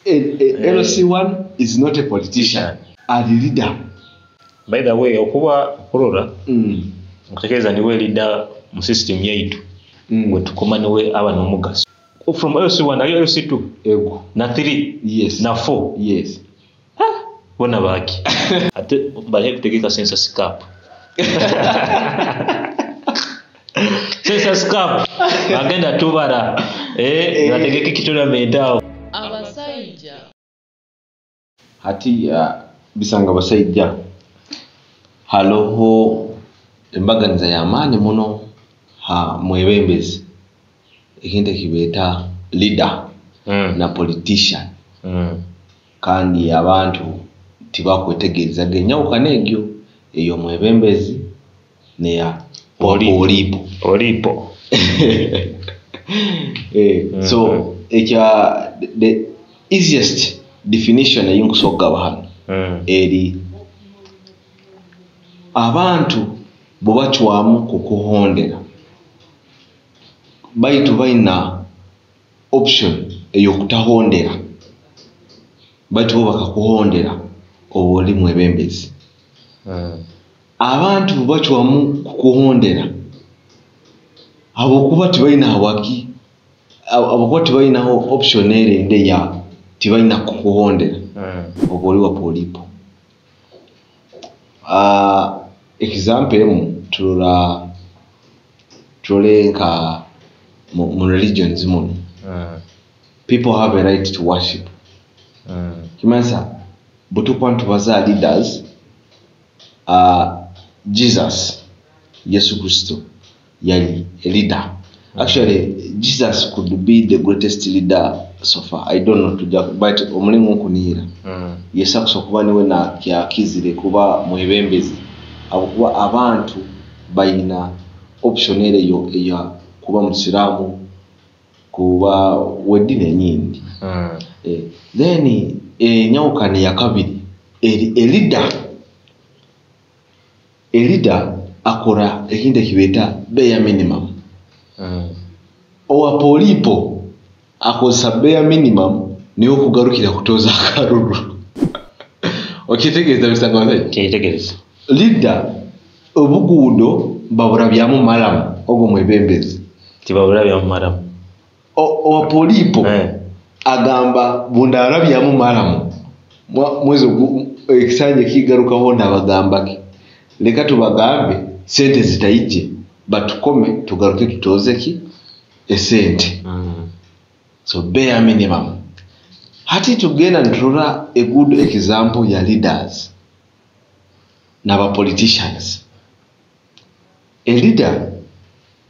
LC1 is not a politician, ali leader. By the way, okuba okurora, nkutekereza niwe leader mu system yaitu. Gwe tukoma niwe aba n'omugaso from LC1 nayo LC2. Ego. Na 3. Na 4. Bona baki ate bali kutegeka census cap. Census cap bagenda tubara, bategeka ekitournament awo. Abasaija. Hati bisanga basaija haroho embaganiza y'amaani muno ha mwebembezi, ekintu ekibeeta leader na politician. Kandi abantu tibakwetegerezaga enyawukana egyo ey'omwebembezi neya Olipo. Olipo. Olipo. So ekya the easiest definition eyinkusobola kugaba hano eri abantu bwe bacwamu kukuhondera, baitu baina option ey'okutahondera, baitu bo bakakuhondera oba oli mwebembezi. Abantu bwe bacwamu kukuhondera habwokuba tibaina hawaki, habwokuba tibainaho option erindi eya tibaina kukuhondera, oba oli wa polipo. Example emu, turora turole nka mu religions muno, people have a right to worship. Kimanyisa bwe tukuba nitubaza leaders, Jesus, Yesu Kristo yali a leader. Actually, Jesus could be the greatest leader so far, I don't know, tuja, but omulingo nkunihira, Yesu akusobola kuba niwe nakyakizire kuba mwebembezi, habwokuba abantu bayina option era eyo eya kuba musiraamu, kuba w'eddiini enyindi. Then enyawukana eyakabiri eri a leader akora ekintu ekibeeta bare minimum. Owa polipo akozesa bare minimum niwe kugarukira kutoza akaruru. Okitegeeza, bisanga basajja? Kyetegereza. Leader obuguudo baburabyamu maramu, ogwo mwebembezi. Tibabulabya mumaramu. Owa polipo agamba bundarabyamu maramu mwezi ekisanja kigarukaho ndabagambaki, leka tubagambe sente zitaije, batukome tugaruke tutoze ki esente. So bare minimum. Hati tugenda niturora a good example ya leaders n'aba politicians. A leader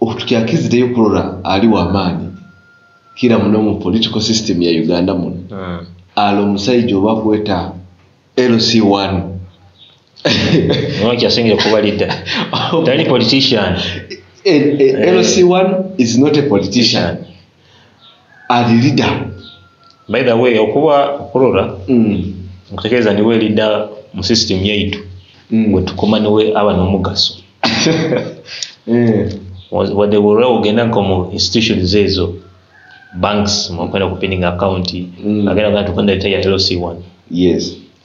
okutukyakizireyo kurora ali w'amaani kira muno mu political system ya Uganda muno, ali omusaija oba kweta LC1. Niwe kyasingire kuba leader, tali politician. LC1 is not a politician, ali leader. By the way, okuba okurora, nkutekereza niwe leader mu system yaitu. Gwe tukoma niwe aba n'omugaso. Wadde bwolaba ogenda nko mu institutions ezo, banks, mwakwenda ku account, agenda genda tukwenda letter ya LC1.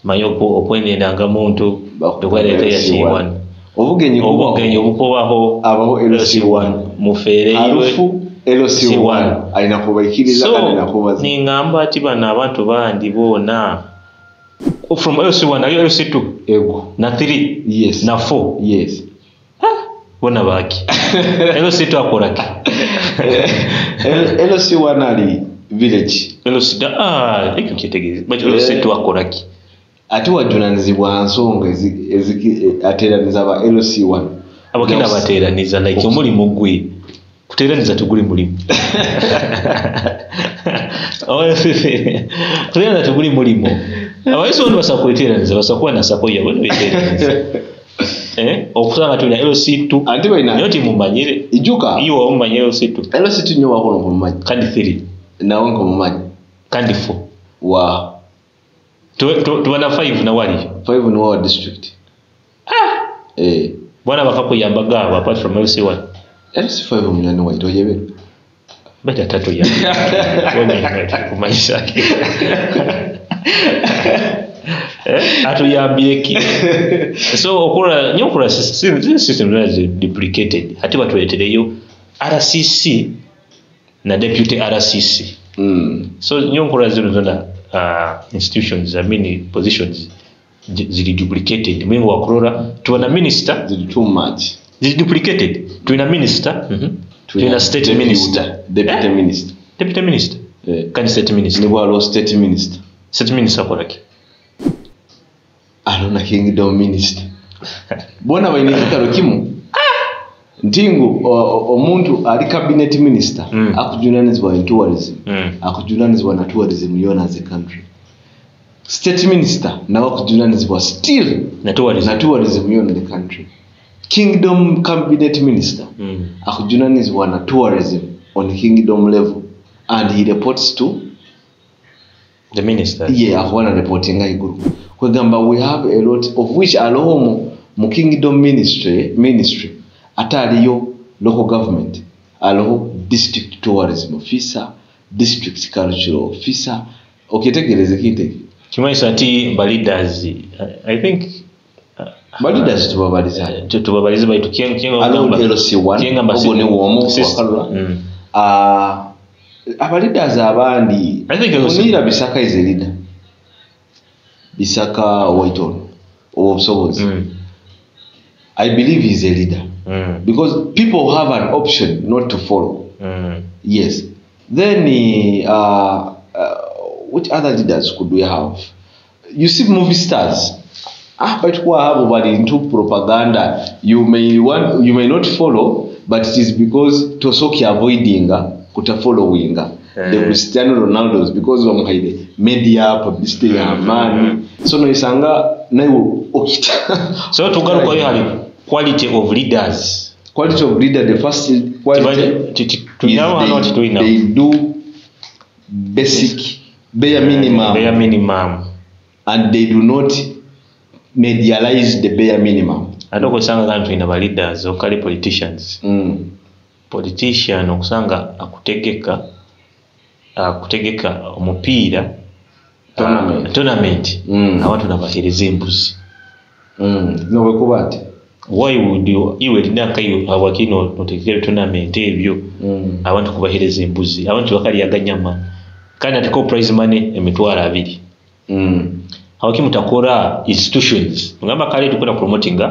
Manyi okwenendanga muntu, tukwenda letter ya LC1. Obugenyi kubaho. Obugenyi obukubaho. Abaho LC1. Mufeereirwe. Harufu LC1 alina kubaikiriza So kandi nakubaza. Ningamba ati bano abantu bandi boona from LC1 nayo LC2. Ego. Na 3. Na 4. Bona baki? LC2 akoraki? LC1 ali village. LC, ah, ekyo kyetegereza, but LC2 akoraki? Ate wajunanizibwa nsonga ateeraniza ba LC1. Abagenda bateeraniza like omulimu gwe kuteeraniza, tuguli mulimu. Kuteeraniza tuguli mulimu. Abaisi boona basobola kweteeraniza, basobola kuba na SACCO yabwe nebeteeraniza. Okusanga tulina LC2. Anti balina naye timumanyire. Ijuka. Iwe omumanyire LC2? LC2 nyo wakono nkumumanyi. Kandi 3. Nawe nkumumanyi. Kandi 4. Wa Tuba na 5 nawali. 5 ni wa district. Bwana bakakuyamba gaabo apart from LC1? LC5 munywani waitu oyebere. Bajja tatu ya kumanyisa. Atuyambire ki? So okola nyo okola system zona duplicated. Ate batuleetereyo RCC na deputy RCC. So nyo nkola zino zona institutions, I mean positions ziri duplicated. Mwengo wakurora tuwa na minister ziri too much. Ziri duplicated. Tulina minister, tulina state minister, deputy minister. Deputy minister. Kandi state minister. Ni bwalo state minister. State minister akola ki? Alona kingdom minister. Bona balina ekikalo kimu. Ntingu omuntu ali cabinet minister akujunanizibwa in tourism, akujunanizibwa na tourism yona as a country. State minister nawe akujunanizibwa still na tourism, na tourism yona the country. Kingdom cabinet minister akujunanizibwa na tourism on kingdom level and he reports to the minister. Yeah, akuwana reporting iguru. Kwegamba we have a lot of which aloho mu kingdom ministry ataliyo local government, aloho district tourism officer, district cultural officer. Okitegereze kinte kimanyisa nti ba leaders, I think ba leaders tubabaliza tubabaliza baitu kyenga LC1 ogo ni womu wakalula aba leaders abandi. I think Onira Bisaka is a leader. Bisaka Waiton obusobozi. I believe he's a leader. Because people have an option not to follow. Yes. Then which other leaders could we have? You see movie stars. But who have body into propaganda. You may not follow, but it is because tosoki avoiding kuta following the Cristiano Ronaldo's because bamuhaire media publicity ya man. So no isanga nayo okita. So tugaruka yo hali quality of leaders. Quality of leader, the first quality they do basic bare minimum. Bare minimum. And they do not medialize the bare minimum. Ate okusanga nga tulina ba leaders okali politicians. Politician okusanga akutegeka omupiira tournament. Abantu nabahereza embuzi. No wekuba ati. Why would you iwe linaka iyo awakino notegekera tournament ebyo abantu kubahereza embuzi, abantu bakali aganyama kandi atiko prize money emitwaro 2. Awaki mutakora institutions ngamba kale tukora promoting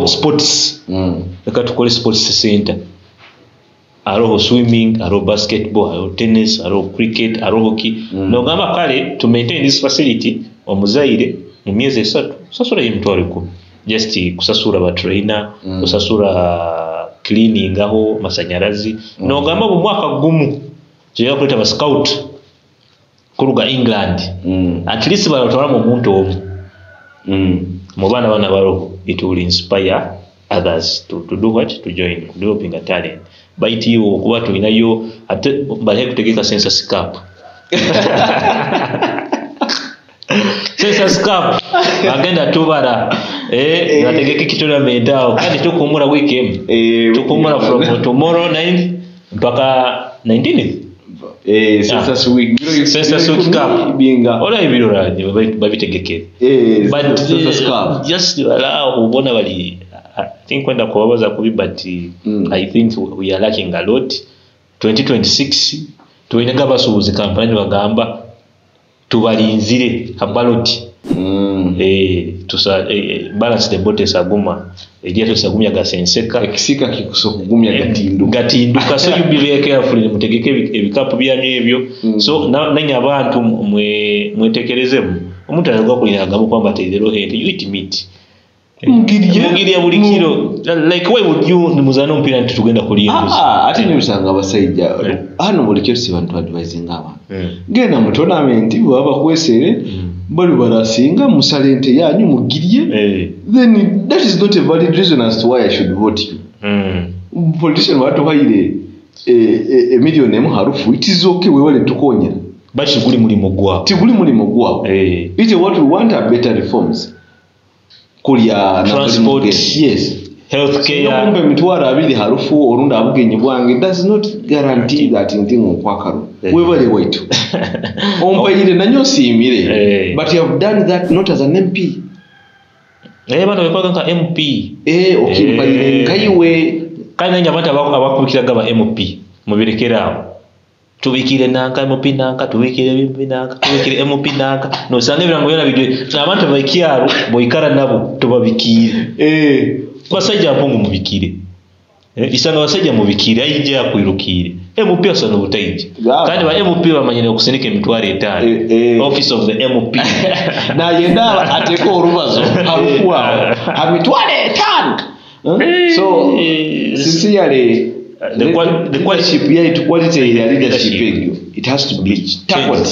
sports. Leka tukole sports center, aroho swimming, aroho basketball, aroho tennis, aroho cricket, aroho hockey. No ngamba kale to maintain this facility omuzaire mu myezi 3 sasura emitwaro 10 just kusasura ba trainer, kusasura cleaning aho masanyarazi. No ngamba mu mwaka gumu tuya kuleta ba scout kuruga England. At least balatwala mu muntu omu. Mu bana bana baroho it will inspire others to do what? To join developing a talent. Baiti okuba tulinayo ate bale kutegeka census cup. Census cup agenda tubara bategeke kitournament awo kandi tukumura weekend. Tukumura from tomorrow 9 mpaka 19th. Census week. Census week cup. Ola ebirora babitegeke. But census cup. Just allow ubona bali I think kwenda kubabaza kubi but I think we are lacking a lot. 2026 tuwenega basuubuzi kampani bagamba tubalinzire habaloti. Tusa balance the bote saguma ejia tusagumya gasenseka ekisika kikusokugumya gatinduka gatinduka. So you be very careful mutegeke ebikapu byanyu ebyo. So nanya abantu mwetekerezemu omuntu ayagwa kulinaga kwamba tezero hente you eat meat mugiriya buli kiro. Like why would you nimuzana omupiira nti tugenda kulya embuzi? Ate nibisanga abasajja hano buli kiro si bantu advisinga abantu. Genda mu tournament baba bakwesere bali barasinga musale ente yanyu mugiriye. Then that is not a valid reason as to why I should vote you. Politician watuhaire million emu harufu it is okay we wale tukonyera. But tiguli mulimo gwawo. Tiguli mulimo gwawo. It what we want are better reforms. Kulya transport. Yes. Health care. Okumpa 20,000 harufu orundi abugenyi bwange does not guarantee that nti nkwakaro. Webale waitu. Ompaire nanyo osiimire. But you have done that not as an MP. Bano bekoga nka MP. Okimpaire nkaiwe. Kandi nanyo abantu abakubikiraga ba MP mubirekera awo. Tubikire nanka MP nanka, tubikire MP nanka, tubikire MP nanka. Nosanga ebirango byona bijwe. Abantu bakyaro boikara nabo tubabikire. Basajja mpungu mubikire. Isanga basajja mubikire aije akwirukire. MP asana obutaije. Kandi ba MP bamanyire okusindika 5,000. Office of the MP. Nayenda ateko orubazo harufu awo. Ha 5,000. So sincerely the leadership quality ya leadership it has to be tackled.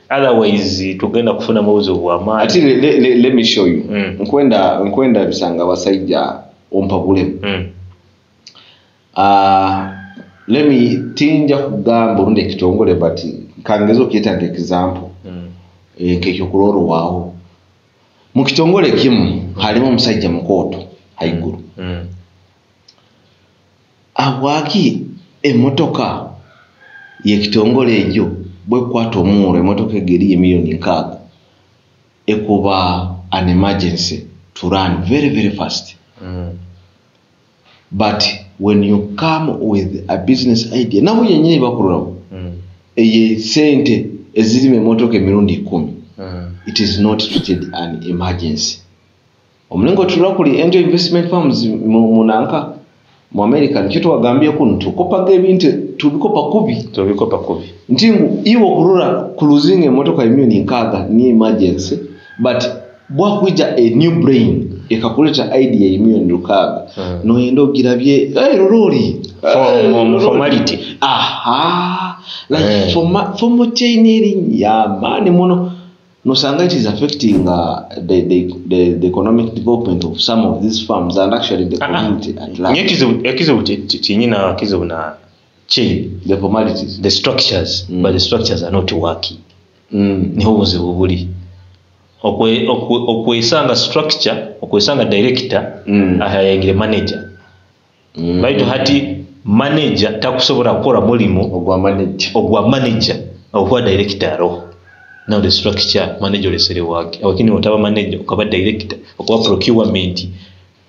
Otherwise tugenda kufuna mubuzo bwa ati let me show you. Nkwenda bisanga basajja ompabulemu. Let me tinja kugamba orundi ekitongole but kangezo okiyita nka example. Nk'ekyokurorwaho waawo mu kitongole kimu halimu omusajja mukooto haiguru. Abwaki emotoka y'ekitongole egyo bwekwata omuuro emotoka egeri 6,000,000 ekuba an emergency to run very very fast. But when you come with a business idea nabo yenyini bakururaho eye sente ezirimo emotoka emirundi 10 it is not treated an emergency. Omulingo tulwa kuli angel investment firms munanka mu America nikyo twagambye kuno tukopaga ebintu tubikopa kubi. Tubikopa kubi. Ntingu iwo kurura kuluzinga emotoka 6,000,000 ni emergency but bwakuja a new brain ekakuleta idea ya 6,000,000 noyenda ogirabye rorori formality. Aha, like formal chain eri ya mani muno nosanga it is affecting the economic development of some of these farms and actually the community at large. Ekizibu tinyina kizibu na chain, the formalities, the structures, but the structures are not working. Niho buzibu buli. Okwesanga structure, okwesanga director, ahayengire manager. Baitu hati manager takusobola kukola mulimu ogwa manager ogwa director ro. Now the structure manager olesere wake. Awakini otaba manager okaba director, okaba procurement,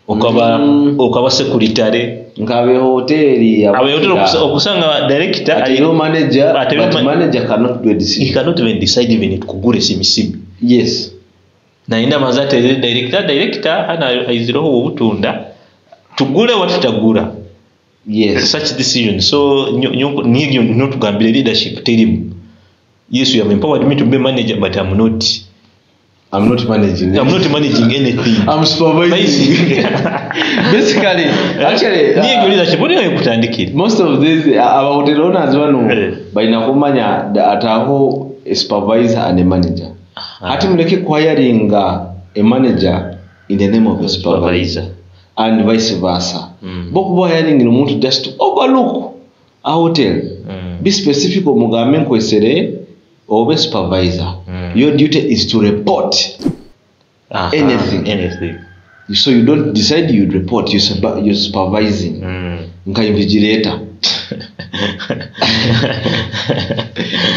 okaba secretary, nkabe hoteli abe hoteli okusanga director aliyo manager, but manager cannot do a decision. He cannot even decide even kugure simisibi. Yes. Na inda mazate director hana aiziroho obutunda tugule watutagura. Yes. Such decision. So nyo notugambire leadership terimu. Yes, you have empowered me to be manager, but I'm not managing. I'm not managing anything. I'm supervising. Basically, actually, leadership what most of these our hotel owners bano balina kumanya ataho a supervisor and a manager. Hati muleke kuhiringa a manager in the name of a supervisor and vice versa. Bokuba hiring omuntu just to overlook a hotel. Be specific omugambe nkwesere obe supervisor. Your duty is to report anything. So you don't decide, you report, you're supervising. Nka invigilator.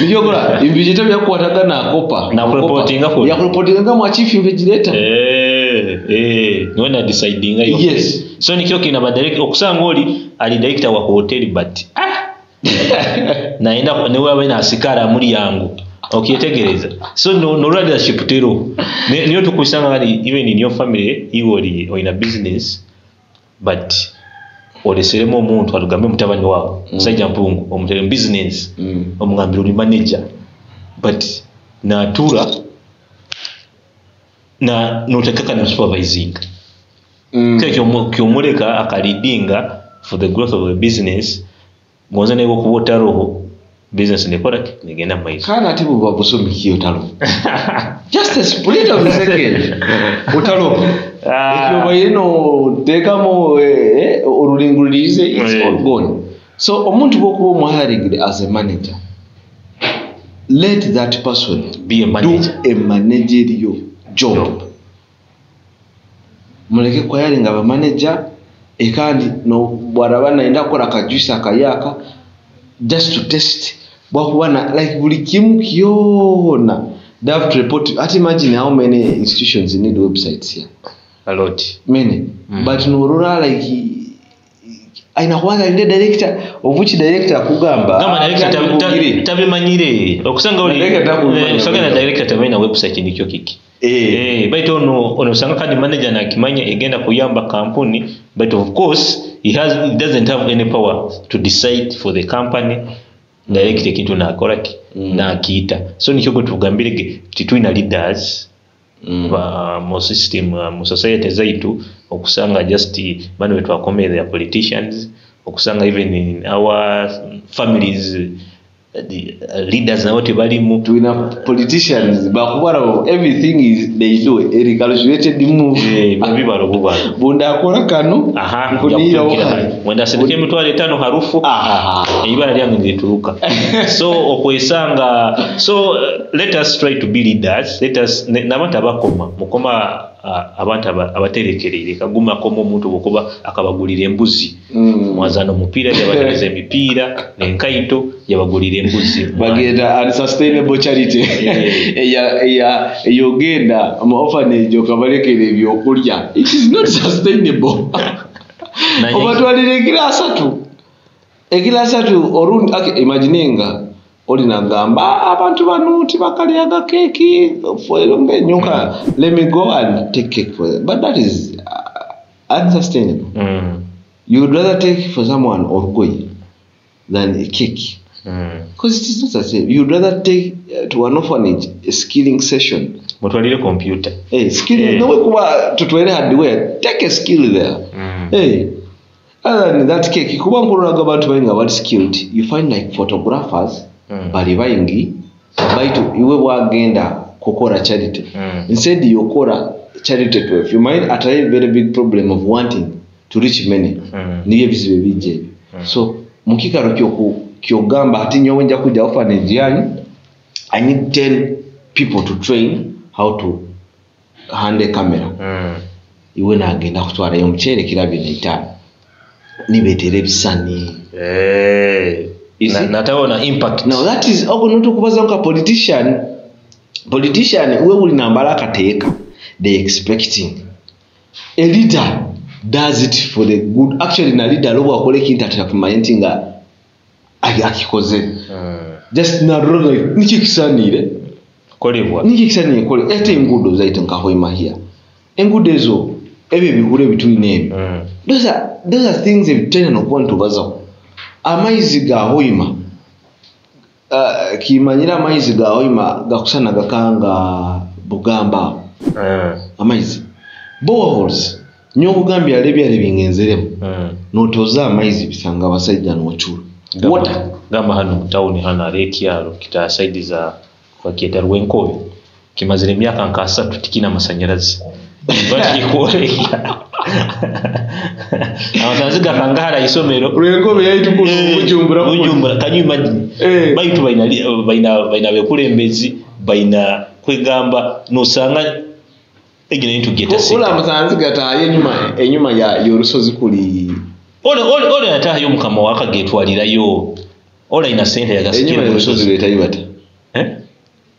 Niyogora invigilator byakwataga na kopa. Na reportinga for. Ya reportinga mu chief invigilator. Niwe na decidinga yo. Yes. So nikyo kina ba director okusanga oli ali director wa hotel but naenda niwe abe na asikara muri yangu. Okyetegereza. So no leadership tero. Niyo tukusanga ali even in your family iwo oli in a business but oleseremo omuntu alugambe mutabani wawe musajja mpungu omutere mu business omugambira oli manager but natura na notekaka na supervising. Kyomuleka akalidinga for the growth of the business gonza nego kubota roho business nekora negenda maiso kana ati buba busomikiyo talo just a split of a second utalo ekyo bayino tekamo olulingulirize it's all gone. So omuntu bwokuba omuhiringire as a manager, let that person be a manager, do a managerial job. Muleke kuhiringa aba manager Kandi no bwaraba nayenda kukora akajuice akayaka just to test, bwakuba na like buli kimu kyona they have to report. Ati imagine how many institutions need websites here. A lot. Many. But norora like aina kubanza alinde director, ovuki director akugamba Gamba director tabimanyire okusanga oli Director takubimanya. Osanga na director tabalina website nikyo kiki. Baitu ono osanga kandi manager nakimanya egenda kuyamba kampuni, but of course he doesn't have any power to decide for the company. Director ekintu nakola ki? Nakiita. So nikyo gwe tugambire titulina leaders ba mu system, mu society zaitu, okusanga just bano betwakomere ya politicians, okusanga even in our families the leaders nabo tebalimu. Tulina politicians bakubala everything is they do a recalculated move. Bibalo bubalo. Bunda akola kano nkunirawo kano. Mwenda sendeke 5,000 harufu. Ibara lyange lituruka. So okwesanga, so let us try to be leaders. Let us n'abantu abakoma mukoma, abantu abaterekerere kaguma koma omuntu bwokuba akabagulira embuzi. Mwazana omupiira yabatereza emipiira n'enkaito yabagulira embuzi. Bagenda unsustainable charity. Eya eyogenda mu orphanage okabalekera ebyokulya. It is not sustainable. Obatwalira ekiro asatu. Ekiro asatu orundi, okay, imagine nga oli nagamba abantu bano tibakalyaga keeki nyoka, let me go and take cake for them. But that is unsustainable. You would rather take for someone olugoye than a cake. Because it is not sustainable. You would rather take to an orphanage a skilling session. Mutwalire computer. Hey, skilling, no kuba tutwere hardware, take a skill there. Hey, other than that cake, kuba nkulolaga abantu baingi bali skilled. You find like photographers bali baingi baitu iwe bwagenda kukora charity. Instead you kora charity to if you might at a very big problem of wanting to reach many. Niye bizibu bijje. So mukikaro kyogamba ati nyowe nja kujja orphanage yanyu, I need 10 people to train how to handle camera. Iwe nagenda kutwarayo omuceere kirabye n'etaano. Nibeetera ebisani. You see? Nataona impact. Now that is ogo notukubaza nka politician. Politician we uli nambala akateeka. They expecting. A leader does it for the good. Actually na leader lobo akole kintu atakumanya nti nga akikoze. Just na road like niki kisanire. Kolebwa. Niki kisanire kole. Ete enguudo zaitu nka Hoima here. Enguudo ezo ebyo ebihuru ebitulina ebyo. Those are things ebitulina n'okuba nitubazaho. Amaizi ga Hoima. Kimanyira amaizi ga Hoima gakusana gakanga Bugamba. Amaizi. Boreholes. Nyokugambye alebya alebingenzeremu. Notoza amaizi bisanga abasajja n'ochula. Water. Gamba hano mu town hano alekyalo kita side za kwa kieta Rwenkobe. Kimazire emyaka nka 3 tikina masanyarazi. Bakikuoleka. Amasanyarazi gakangara isomero. Rwenkobe yaitukulu Bujumbura. Bujumbura, can you imagine? Baitu baina bekulembezi, baina kwegamba nosanga egina into get a seat. Ola amasanyarazi gataye enyuma ya yorusozi kuli. Ole atahayo mukama wakagetwalirayo. Ola ina sente yagasikira Enyuma y'orusozi lwetayibata.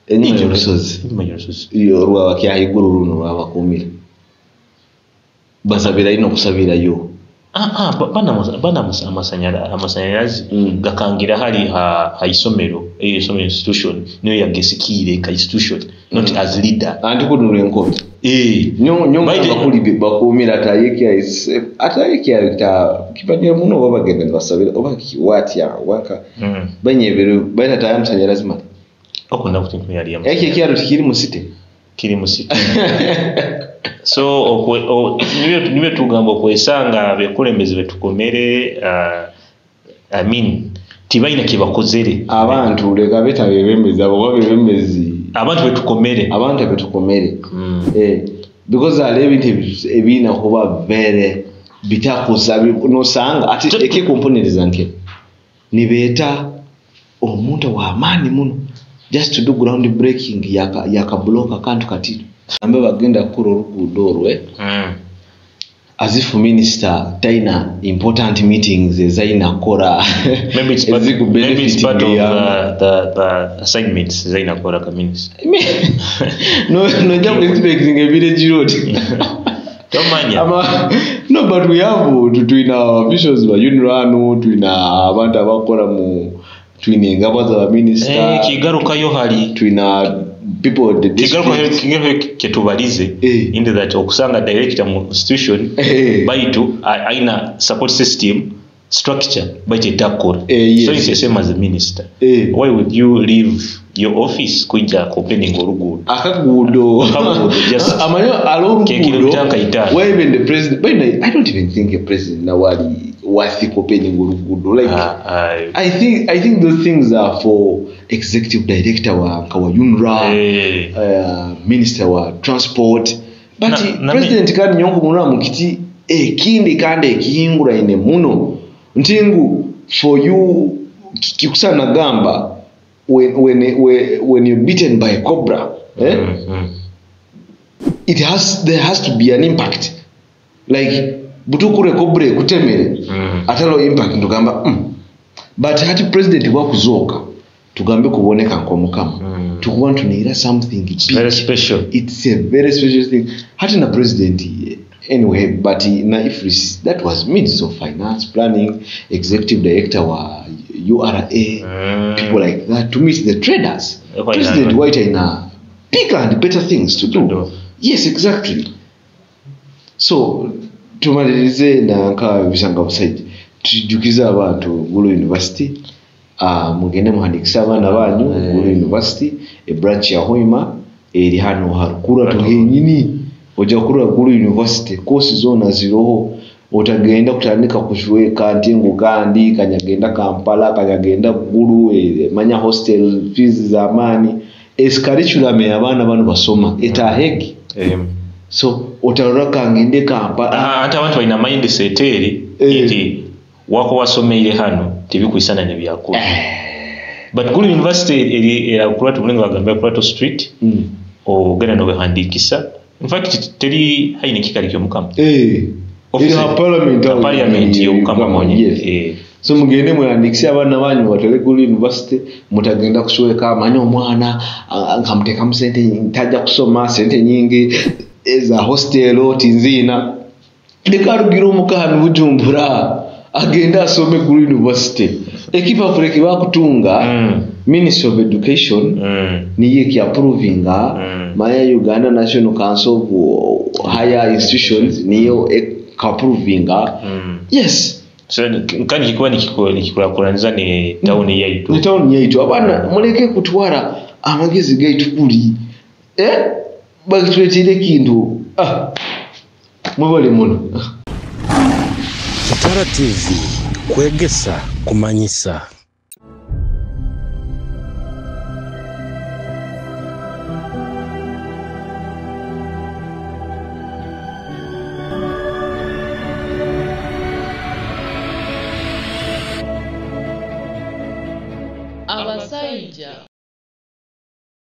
Enyuma y'orusozi. Enyuma y'orusozi. Iyo rwaba kyahiguru runo rwabakumira. Basabira ino kusabirayo. Bana amasanyarazi gakangira hali ha isomero, eyo isomero institution niyo yagesikire ka institution not as leader. Anti kunura enkobe. Nyo bakuli bakumira atayekya ta kipanyira muno oba bagenda basabira oba kiwatya waka. Banyebero baita taya amasanyarazi mali. Okunda kutintu yali yamu. Ekyo kyalo kiri mu city. Kiri mu city. So nibyo tugamba okwesanga abekulembeze betukomere, I mean tibalina kye bakozere. Abantu leka beta bebembezi, abo babembezi. Abantu betukomere. Abantu betukomere. Because ale ebintu ebina kuba very bitakusa nosanga ati eke components nke nibeeta omuntu wa amani muno just to do ground breaking yaka block akantu katito. Ambe bagenda kukora oruguudo orwe. As if minister taina important meetings ezaina kukora. Maybe it's part of the assignments zaina kukora ka minister. No, nojja ku expecting a village road. Tomanya. No, but we have tulina officials ba UNRA, tulina abantu abakora mu, tulina engabo za minister. Kigarukayo hali. Tulina people the district. Kigarukayo kyetubalize into that okusanga director mu institution baitu aina support system structure baitu etakora. Yes. So it's the same as the minister. Why would you leave your office kujja opening oluguudo? Akaguudo. Just amanyo aloguudo. Why even the president? But I don't even think a president now worth opening oluguudo. Like I think those things are for executive director wa UNRA, minister wa transport. But president kandi nyonko munura mukiti ekindi kandi ekihingura ine muno. Ntingu for you kikusana gamba when you're beaten by a cobra, it has there has to be an impact. Like butukure cobra kutemere atalo impact ndugamba But hati president wakuzoka tugambe kuboneka nkomukama tukuba ntunira something big. Very special. It's a very special thing. Hati na president anyway, but na if that was Minister of Finance Planning, executive director wa URA, people like that, to meet the traders. President White in a bigger and better things to do. Yes, exactly. So tumalirize na nka bisanga busajja tujukiza abantu Gulu University, mugende muhandikisa abaana banyu Gulu University, e branch ya Hoima eri hano harukura tuhenyini ojja kurura Gulu University course zona ziroho. Otagenda kutandika kushweka ntingu kandi kanyagenda Kampala kanyagenda Gulu, manya hostel fees za amani curriculum y'abaana bano basoma etaheki. So otarora kangende Kampala. Ate abantu balina mindset eri nti wako wasomeire hano tebikwisana ne byakula. But Gulu University eri era Kurato mulingo bagamba Kurato Street ogenda n'owehandikisa. In fact teri haine kikali kyomukama. Parliament y'omukama monye. Yes. So mugende mwandikise abaana banyu batole Gulu University, mutagenda kushweka amanya omwana nkamutekamu sente ntajja kusoma sente nyingi eza hostel tinzina. Leka rugira omukahano Bujumbura agenda asome Gulu University. Ekipapuro kibakutunga Ministry of Education niye ki approvinga maya Uganda National Council of Higher Institutions niyo approvinga. Yes. So kandi kikuba nikikulakulaniza ni town yaitu. Ni town yaitu. Abana muleke kutwara amagezi gaitu kuli. Bagituletire kintu. Mwebale muno. Kitara TV kwegesa kumanyisa. Abasajja.